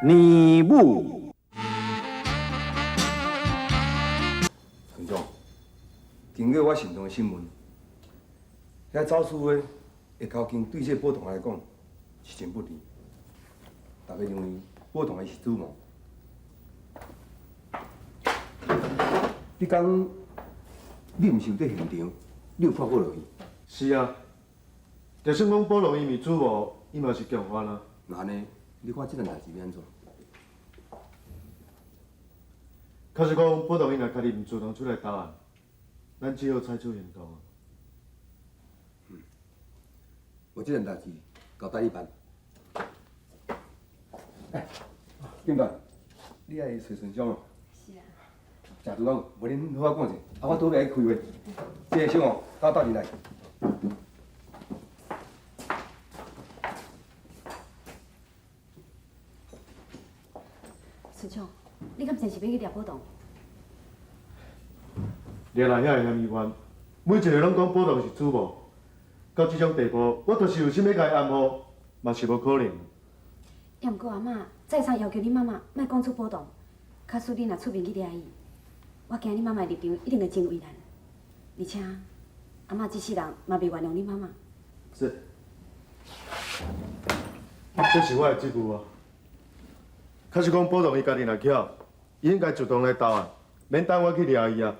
年母。村长，经过我行动的审问，遐走私的的口径对这个宝堂来讲是真不利。大家认为宝堂的是主谋。你讲，你毋是有伫现场，你有看过落去？是啊，就算讲宝龙伊毋是主谋，伊嘛是共犯啊。那按呢，你看这件代志欲按怎？假使讲宝龙伊若家己毋主动出来投案，咱只好采取行动啊。嗯，无这件代志交代你办。哎，警官，你爱揣顺昌哦？是啊。食拄好，无恁好好讲者，啊，我拄欲去开会，这个小哦，佮我斗阵来。顺昌，你敢真是欲去掠宝堂？掠来遐个嫌疑犯，每一个拢讲宝堂是主谋，到这种地步，我就是有心欲共伊暗号，嘛是无可能。也毋过阿嬷再三要求你妈妈莫讲出宝堂，假使你若出面去掠伊，我惊你妈妈的立场一定会真为难。而且阿嬷这世人嘛袂原谅你妈妈。是，这是我的职务啊。假使讲宝堂伊家己若巧，伊应该主动来投案，免等我去掠伊啊。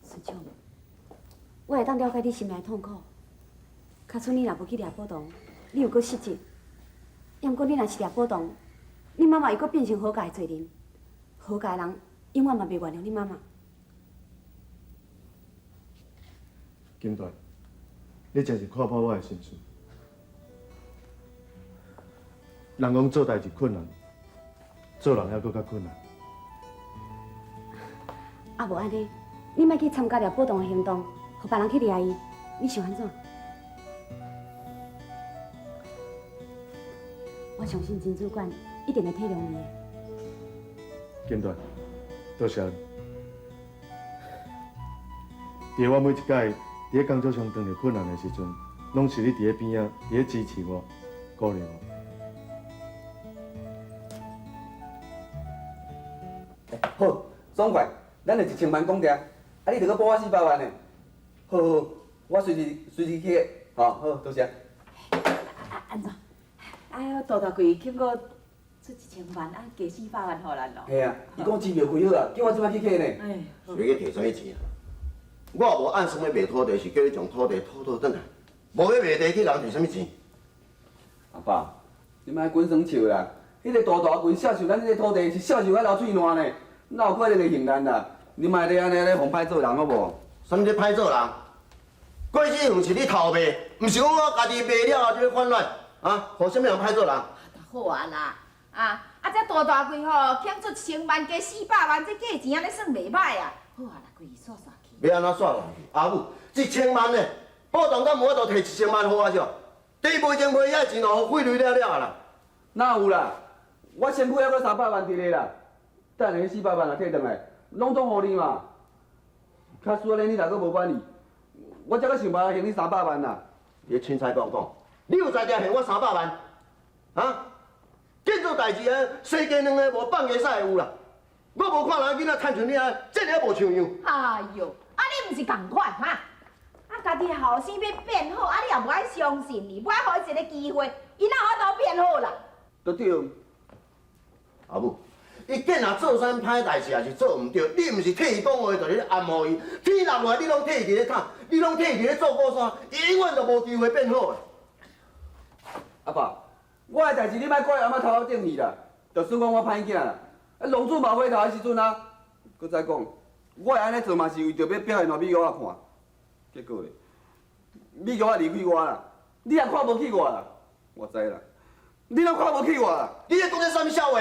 顺昌，我会当了解你心内的痛苦。假使你若无去掠宝堂，你又阁失职；也毋过你若是掠宝堂，你妈妈又阁变成何家的罪人，何家的人永远嘛袂原谅你妈妈。金团，你真是看破我的心思。人讲做代志困难，做人犹阁较困难。啊，无按呢，你莫去参加掠宝堂的行动，予别人去掠伊，你想按怎？我相信陈主管一定会体谅你的。金团，多谢你。伫我每一摆伫咧工作上遇著困难的时阵，拢是你伫咧边仔，伫咧支持我、鼓励我。好，爽快，咱就一千万讲定，啊，你著阁补我四百万呢。好好，我随时随时去，吼，好，多谢。按怎？哎哟，杜大柜肯阁出一千万，啊，加四百万予咱咯。嘿啊，伊讲支票开好啊，叫我这摆去提呢。哎，谁去提啥物钱啊？我也无按什物卖土地，是叫你将土地讨讨转来，无欲卖地去共提啥物钱？阿爸，你莫滚耍笑啦！彼个杜大柜销售咱这个土地是销售甲流水烂呢，哪有可能会还咱啦？你莫咧按呢咧予歹做人好无？啥物咧歹做人？过去毋是你偷卖，毋是讲我家己卖了后就欲反来啊？予啥物人歹做人？好啊啦，啊啊！这杜大柜吼，肯出一千万加四百万，这价钱按呢算袂䆀啊！好啊啦，规煞煞去。欲按怎煞煞去？阿母，一千万呢？宝堂敢无法度提一千万予我少？你卖前卖遐钱哦，费雷了了啊啦！哪有啦？我身躯犹阁三百万伫咧啦，等下彼四百万若提转来，拢总予你嘛。假使按呢，你若阁无满意，我才阁想办法还你三百万啦。你凊彩讲讲，你有才调还我三百万？啊？见做代志啊，生鸡两个无放鸡屎的有啦。我无看人囡仔趁像你按呢，这尔无像样。哎哟，啊你毋是仝款哈？啊，家己后生欲变好，啊你也无爱相信伊，无爱予伊一个机会，伊哪有法度变好啦？都对。阿母，伊见若做啥物歹代志，也是做毋对，你毋是替伊讲话，就是咧暗予伊。天落来，你拢替伊伫咧吵，你拢替伊伫咧做鼓山，伊永远都无机会变好的。阿爸，我的代志你莫怪阿嬷头壳顶去啦，就算讲我歹囝啦，啊浪子嘛回头的时阵啊，阁再讲，我会按呢做嘛是为著欲表现予美玉仔看，结果咧，美玉仔离开我啦，你也看无起我啦，我知啦，你拢看无起我啦。你咧讲这啥物笑话？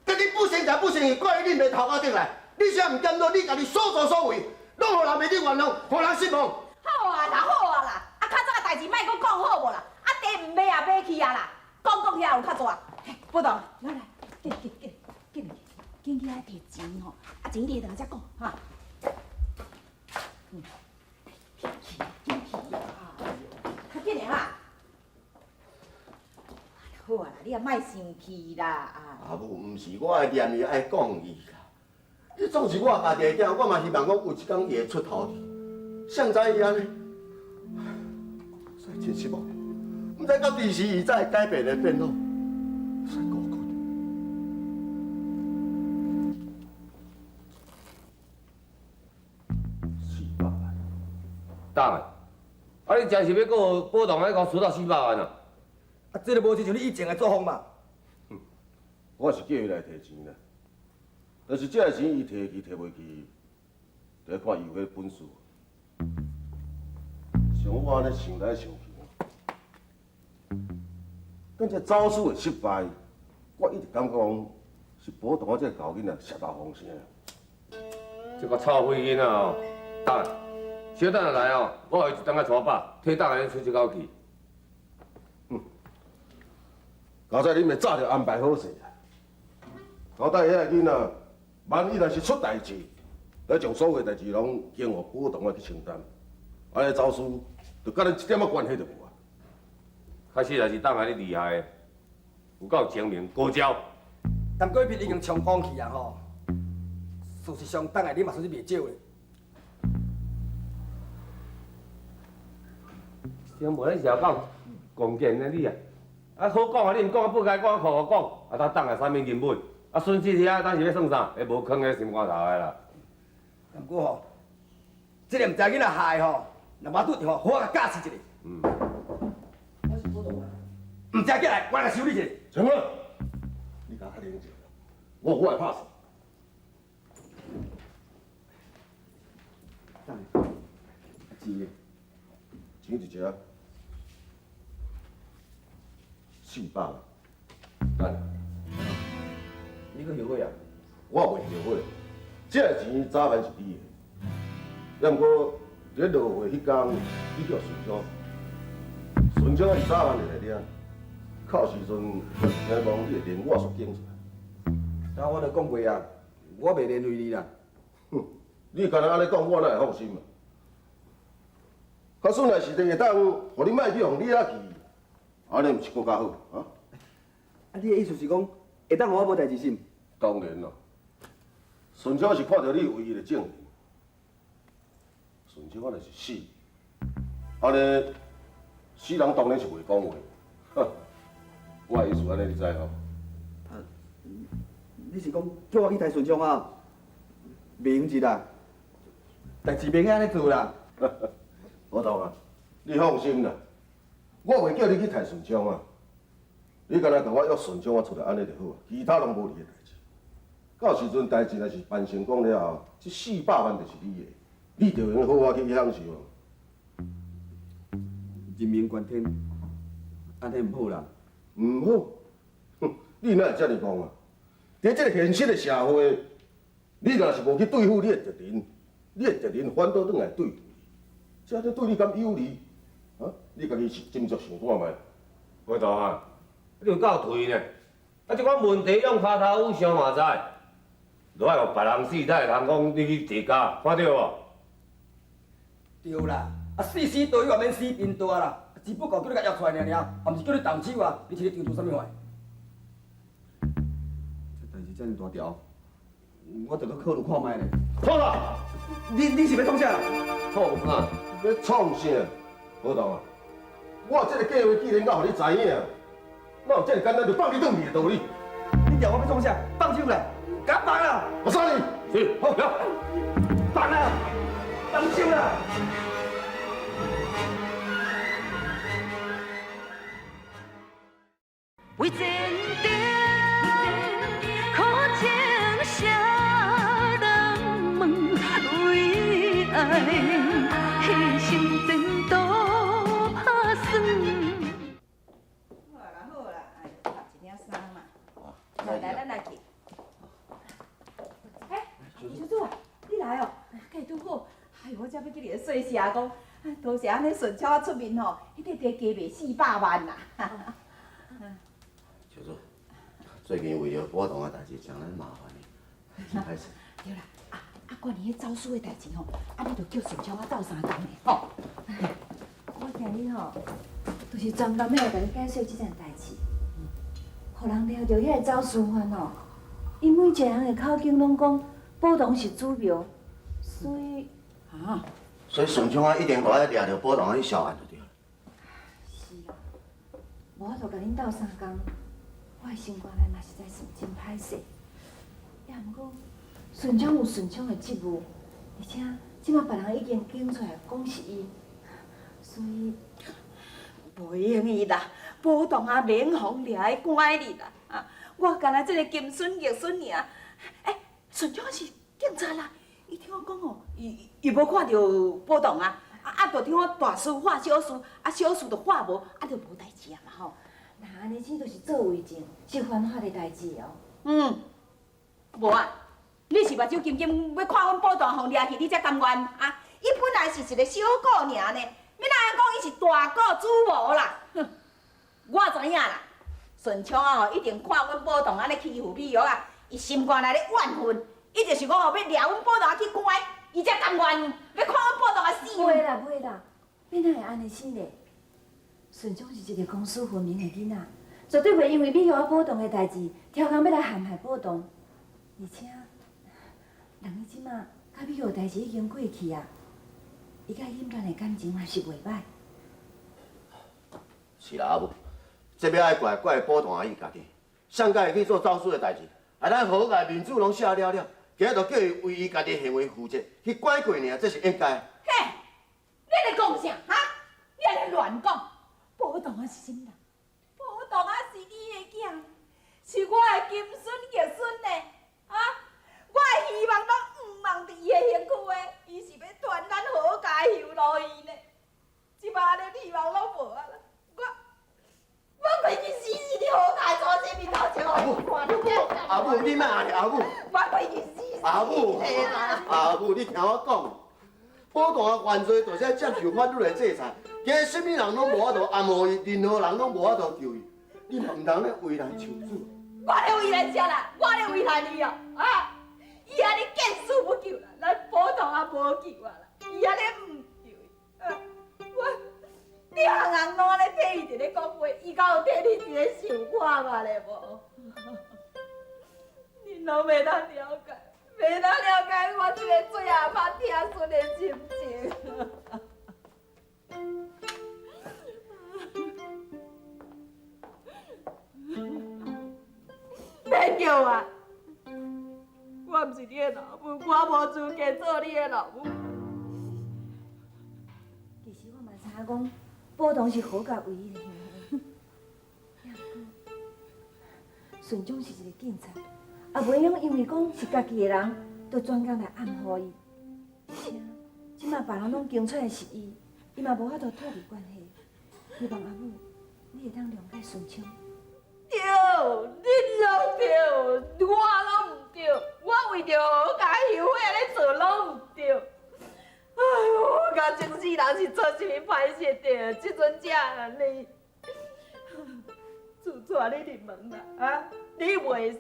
家己不成才不成，怪你面头壳顶来，你啥毋检讨你家己所作所为，拢予人袂得原谅，予人失望。好啊啦，好啊啦，啊较早的代志莫阁讲好无啦，啊地毋卖也买去啊啦，讲讲遐有较大。宝堂，来来，紧紧紧紧紧去遐提钱吼，啊钱提转来才讲哈。嗯，紧去紧去啊，较紧的哈。好啊啦，你也莫生氣啦啊！阿母，毋是我的念伊愛講伊啦。你總是我家己的囝，我嘛希望講有一工伊會出頭天。誰知伊按呢？實在真失望。毋知到幾時伊才會改變會變好。實孤骨。400萬，當啊！啊，你真是欲閣予寶堂咧，予輸到400萬啊！啊，這个無親像你以前的作風嘛。我是叫伊來提錢啦，但是這个錢伊提去提袂去，就欲看伊有彼本事。像我按呢想來想去，等這走私的失敗，我一直感覺講是寶堂仔這个猴囡仔泄漏風聲。這个臭屁囡仔哦，等下，小等下來哦，我予伊一頓仔粗饱，替等下出這口氣。交代恁咪早就安排好勢啊！交代遐个囡仔，萬一若是出代志，來將所有代志攏交予寶堂仔去承擔。啊，彼走私就佮咱一點仔關係都無啊！確實也是黨下你厲害的，有夠精明高招。但過彼已經衝光去啊吼！事實上，等下你嘛算是袂少的。先無咱是要講關鍵的你啊！啊，好講啊，你毋講啊，不該講，苦苦講，啊，他等下啥物根本？啊，孫子遐當時欲算啥？彼無囥佇心肝頭的啦。毋過吼，這个毋知囡仔害吼，若無拄著吼，好好共教示一下。嗯。我是普通人。毋知起來，我來收你一下。成了，你共較冷靜，我有我的拍算。等下，錢呢？錢佇遮。400萬。等下，你閣後悔啊？我袂後悔，這个錢早晚是你的。也毋過，佇咧落會彼工，你叫順昌，順昌伊早晚會來領。到時陣，我是聽講你會連我煞檢出來。啊，我都講過啊，我袂連累你啦。哼，你敢若按呢講，我哪會放心啊？假使若是會當，予你莫去予你遐去，按呢毋是閣較好啊？啊，你的意思是講，會當予我無代誌是毋？當然咯，順昌是看著你唯一的證人，順昌我若是死，按呢死人當然是袂講話。我的意思按呢，你知吼？啊，你是講叫我去刣順昌啊？袂用得啦，代誌袂用按呢做啦。寶堂啊，你放心啦，我袂叫你去刣順昌啊，你干焦共我約順昌啊出來，按呢就好啊，其他攏無你的代誌。到時陣代誌若是辦成功了後，這400萬就是你的，你就用好好去享受。人命關天，按呢毋好啦。毋好，哼！你哪會這呢講啊？佇這個現實的社會，你若是無去對付你的敵人，你的敵人反倒轉來對付你，這樣對你敢有利？啊？你家己是斟酌想看覓。寶堂啊，你有夠頹呢！啊，這款問題用跤頭趺想嘛知，落愛予別人死，才會通講你去提家，看著無？對啦，啊死死道友也免死貧大啦，只不過叫你共約出來爾爾，也毋是叫你動手啊！你這個當做啥物話？這代誌遮爾大條，我著閣考慮看覓咧。創啥？你是欲創啥啦？創啥？欲創啥？寶堂啊，我這個計劃既然敢予你知影，哪有這麼簡單就放你轉去的道理？你叫我欲創啥？放手啦，共我放啦！我殺你！是，好，放啦，放手啦！為前程，苦情誰人問？為愛犧牲前途拍算。好啦好啦，哎，搭一领衫嘛。來來，咱來去。欸，小主啊，你來哦，計拄好。哎呦，我才欲去你個說聲講，多謝按呢順超仔出面吼，彼個地加賣400萬啦。小主，最近為著寶堂的代誌，誠咱麻煩的，真歹勢。對啦，啊啊，關於彼走私的代誌吼，啊，你著叫順超仔鬥相共的吼。我今日吼，就是專工欲來共你解說這件代誌。予人掠著彼个走私犯哦，𪜶每一个人的口供攏讲宝堂是主谋，所以啊，所以顺昌啊，一定予爱掠著宝堂去销案就对了。是啊，无法度共恁斗相共，我的心肝内嘛实在是真歹势。也毋过顺昌有顺昌的职务，而且这马别人已经检出来讲是伊，所以袂用的啦，宝堂啊免予掠去关哩啦。啊，我干焦这个金孙玉孙尔。欸，顺昌是警察啦，伊听我讲哦，伊伊无看著宝堂啊，啊，就听我大事化小事，啊小事就化无，啊就无代志啊嘛吼。那按呢，这就是做伪证，是犯法的代志哦。嗯，无啊，你是目睭金金欲看阮宝堂予掠去，你才甘愿啊？伊本来是一个小顾尔呢，欲哪会讲伊是大顾主谋啦？哼，我知影啦，顺昌啊吼，一定看阮宝堂按呢欺负美玉啊，伊心肝内咧怨恨，伊就是讲吼欲掠阮宝堂去关，伊才甘愿欲看阮宝堂啊死。袂啦袂啦，你哪会按呢想咧？顺昌是一个公私分明的囡仔，绝对袂因为美玉啊宝堂的代志，超工欲来陷害宝堂。而且，人伊这马佮美玉的代志已经过去啊，伊佮隐兰的感情嘛是袂歹。是啦，阿母，这欲爱怪怪宝堂仔伊家己，谁共伊去做走私的代志？啊，咱何家面子拢写了了，今仔就叫伊为伊家己行为负责，去关过尔，这是应该。嘿，你咧讲啥？哈？你按呢乱讲！宝堂仔是啥物人？宝堂仔是你的囝，是我的金孙玉孙呢！啊，我的希望拢毋望伫伊的身躯的，伊是欲传咱何家的后路去呢？这摆按呢希望拢无啊啦！我我规日死死伫何家的祖先面头前，予伊看。阿母，你莫按呢，阿母。我规日死死。阿母，阿母，你听我讲，宝堂仔犯罪就是爱接受法律的制裁，今日啥物人拢无法度暗予伊，任何人拢无法度救伊，你嘛毋通咧为难求主。我咧为难啥啦？我咧为难伊哦，啊！伊按呢见死不救啦，咱宝堂也无救啊啦，伊按呢毋救伊，啊！我，你行行拢按呢替伊一个讲话，伊敢有替你一个想看觅咧无？恁拢袂当了解，袂当了解我这个做阿妈疼孙的心情。免叫我，我毋是你的老母，我无资格做你的老母。其实我嘛知影讲，宝堂是何家唯一的兄弟，也毋过顺昌是一个警察，也袂用因为讲是家己的人，就专工来暗予伊。而且，这马别人拢供出来是伊，伊嘛无法度脱离关系。希望阿母，你会当谅解顺昌。对，恁拢对，我拢毋对。我为著何家后悔按呢做拢毋对。哎哟，我甲前世人是做啥物歹事的？这阵才按呢。自带你入门啦，啊，你袂死，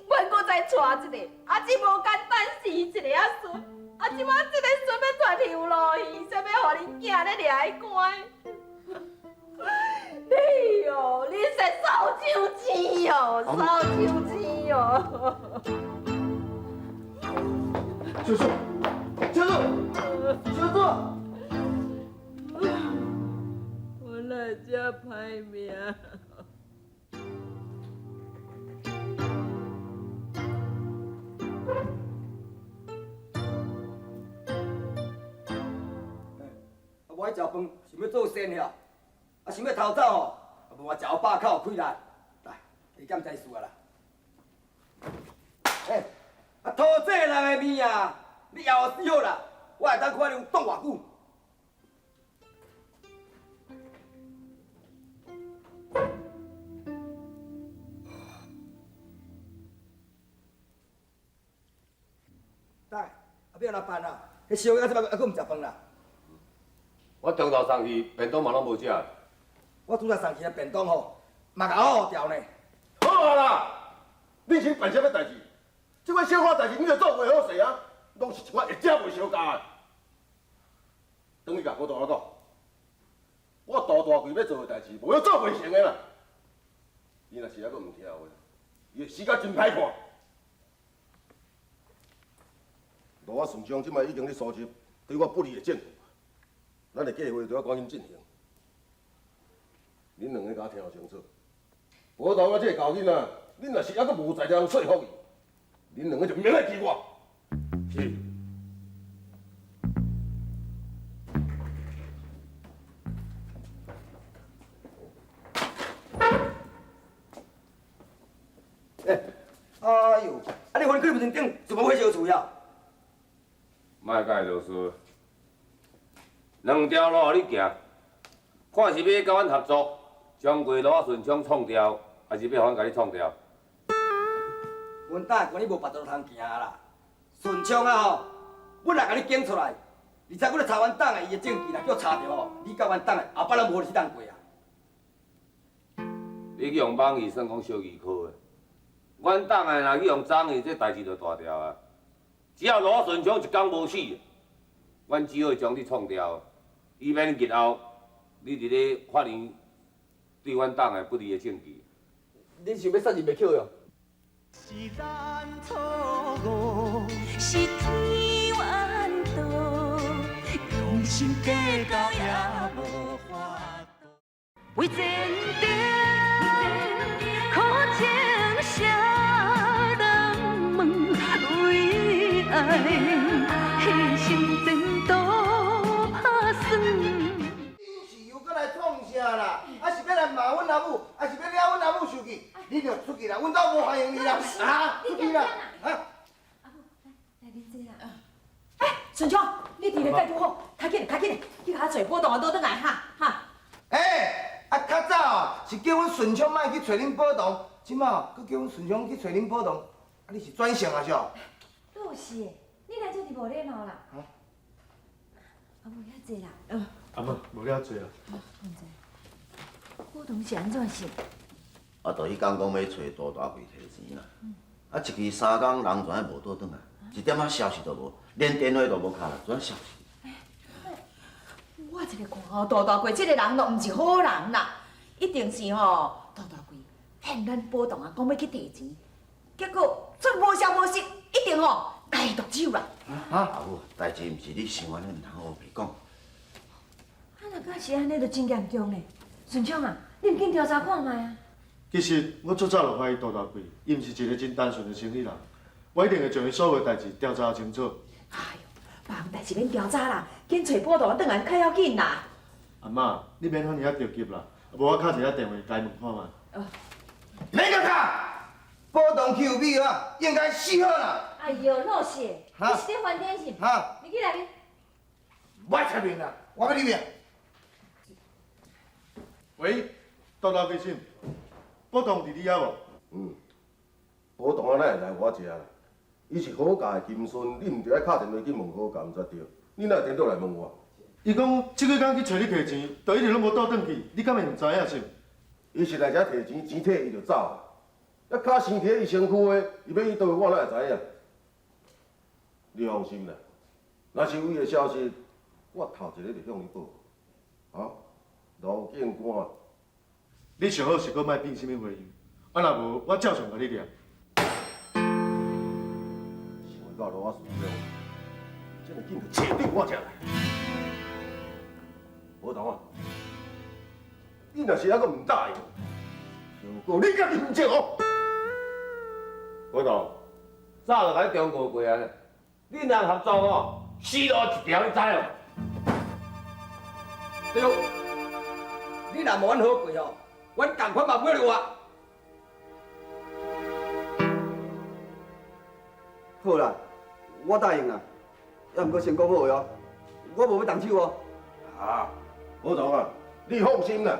阮阁再娶一个，啊，这无简单生一个仔孙，啊，这马这个孙欲传后路去，煞欲予恁囝咧掠去关。你哦，你是扫帚星哦，扫帚星哦。叔叔，叔叔，叔叔。我哪会这歹命？啊，无爱食饭，想欲做善了，啊，想欲逃走吼，啊，无我食予饱较有气力。来，加减才输啊啦。欸，啊，讨这人的面啊，你枵予死好啦，我会当看你有挡偌久。来，啊，欲按怎办啊？彼小囡仔这摆犹阁毋食饭啦。我中昼送去，便当嘛拢无食。我拄才送去的便当吼，嘛共好好调呢。好啊啦，你先办啥物代志？这款小可代志你就做袂好势啊，拢是一款会食袂相共的。转去共宝大仔讲，我大大柜欲做的代志，无用做袂成的啦。伊若是犹阁毋听话，伊会死甲真歹看。罗仔顺昌这摆已经咧搜集对我不利的证据，咱的计划就要赶紧进行。恁两个共我听清楚，无当我这个厚囡仔，恁若是犹阁无才调说服伊，恁两个就免来记我。是。哎呦，啊你予你去门顶，怎么会烧厝呀？莫甲伊啰嗦，两条路予你行，看是欲佮阮合作，将贵罗顺昌创掉，还是欲予阮共你创掉？阮党的官你无别条路通行啦。顺昌啊吼，阮若共你检出来，而且阮来查阮党的伊的证据，若叫查著吼，你佮阮党的后摆拢无日子通过啊。你去用网鱼算讲小儿科的。阮党的若去用章鱼，这代志就大条啊！只要罗顺昌一工无死，阮只好将你创掉，以免日后你伫咧法院对阮党的不利的证据。你想欲杀人袂扣哟？是咱错误，是天缘道，用心计较也无法度。为前程，苦情谁人问？为爱牺牲前途拍算。你是又阁来创啥啦？啊是欲来骂阮阿母，还是欲惹阮阿母生气？你就出去啦，阮兜无欢迎你啦！啊，出去啦！啊！阿母，来来啉这啦。哎，顺昌，你伫咧盖拄好，较紧，较紧，去共我揣宝堂倒转来哈哈。欸，啊较早哦是叫阮顺昌莫去揣恁宝堂，这摆阁叫阮顺昌去揣恁宝堂，啊你是转性啊是？老实的，你来这是无礼貌啦。啊？啊无遐济啦。阿母，无遐济啦。毋知，宝堂是按怎想？啊，就彼工讲欲揣杜大贵提钱啦，啊，一期三工人全无倒转来，一点仔消息都无，连电话都无敲来，全消失。我这个看吼，杜大贵这个人都毋是好人啦，一定是吼杜大贵骗咱宝堂啊，讲欲去提钱，结果却无消无息，一定吼共伊毒手啦。啊，阿母，代志毋是你想按呢，毋通乌白讲。啊，若敢是按呢，就真严重咧。顺昌啊，你毋紧调查看觅啊？其实我足早就怀疑杜大贵，伊毋是一个真单纯的生意人，我一定会将伊所有代志调查清楚。哎哟，别项代志免调查啦，紧揣宝堂转来较要紧啦。阿嬷，你免遐尔仔着急啦，无我敲一下电话共伊问看觅。哦。免阁敲，宝堂去有美啊，应该死好啦。哎哟，老谢，你是咧翻天是？哈。你去内面。无爱出面啦，我欲入面。喂，杜大贵是？宝堂伫你遐无？嗯，宝堂啊，哪会来我遮啦？伊是好家的金孙，你毋著爱敲电话去问好家，毋才对。你哪会颠倒来问我？伊讲这几工去揣你提钱，就一直拢无倒转去，你敢会毋知影是？伊是来遮提钱，钱提伊就走啊。啊，跤生伫伊身躯的，伊欲去佗位，我哪会知影？你放心啦，若是有伊的消息，我头一个就向你报。啊，卢警官。你上好是阁莫变啥物花样，啊若无，我照常共你掠。想袂到罗仔顺昌，这么紧就揣到我遮来。宝堂啊，你若是犹阁毋答应，后果你家己负责哦。宝堂，早就共你忠告过啊，你若合作哦，死路一条，你知无？对，你若无阮好过哦。阮仝款嘛袂留啊！好啦，我答应啦，犹毋过先讲好哦，我无欲动手哦。啊，宝堂啊，你放心啦，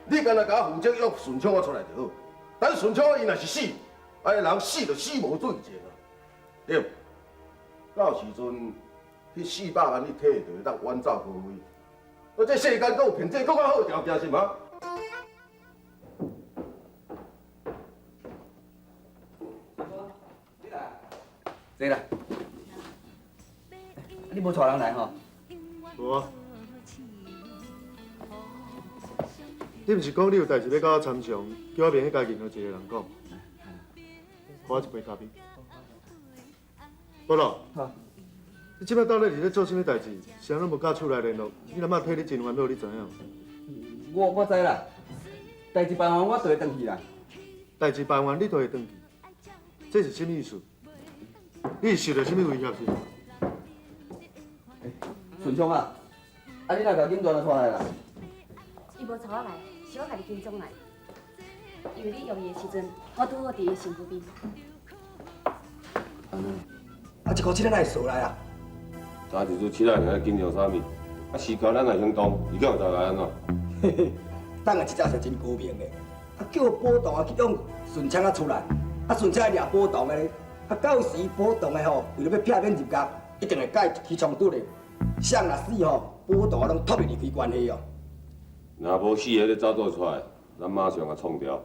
你干焦共我负责约顺昌仔出来就好。等顺昌伊若是死，啊，人死就死无对证啊。对，到时阵，彼400万你提就会当远走高飞。我这世间阁有比这阁较好的条件是吗？坐啦，你无带人来吼？无啊。你毋是講你有代誌欲共我參詳，叫我免去共任何一個人講。予我一杯咖啡。寶龍，你這擺到底佇咧做啥物代誌？啥攏無佮厝內聯絡，你阿媽替你真煩惱，你知影無？我知啦，代誌辦完我就會轉去啦。代誌辦完你就會轉去，這是啥物意思？你是受著啥物威脅是？順昌啊，啊你若共警團帶來啦？伊無帶我來，是我家己跟蹤來。因為你約伊的時陣，我拄好佇伊身軀邊。啊，這箍錢咱會趖來啊？早一陣起來，爾緊張啥物？啊，時交咱若行動，伊叫會來按怎？嘿嘿，等下這才是真高明的。啊，叫寶堂啊去約順昌啊出來，啊順昌掠寶堂的，啊到時寶堂的吼，為著欲避免入獄，一定會共伊起衝突的。誰若死吼，寶堂攏脫袂離開關係哦。若無死的咧走倒出來，咱馬上共創掉。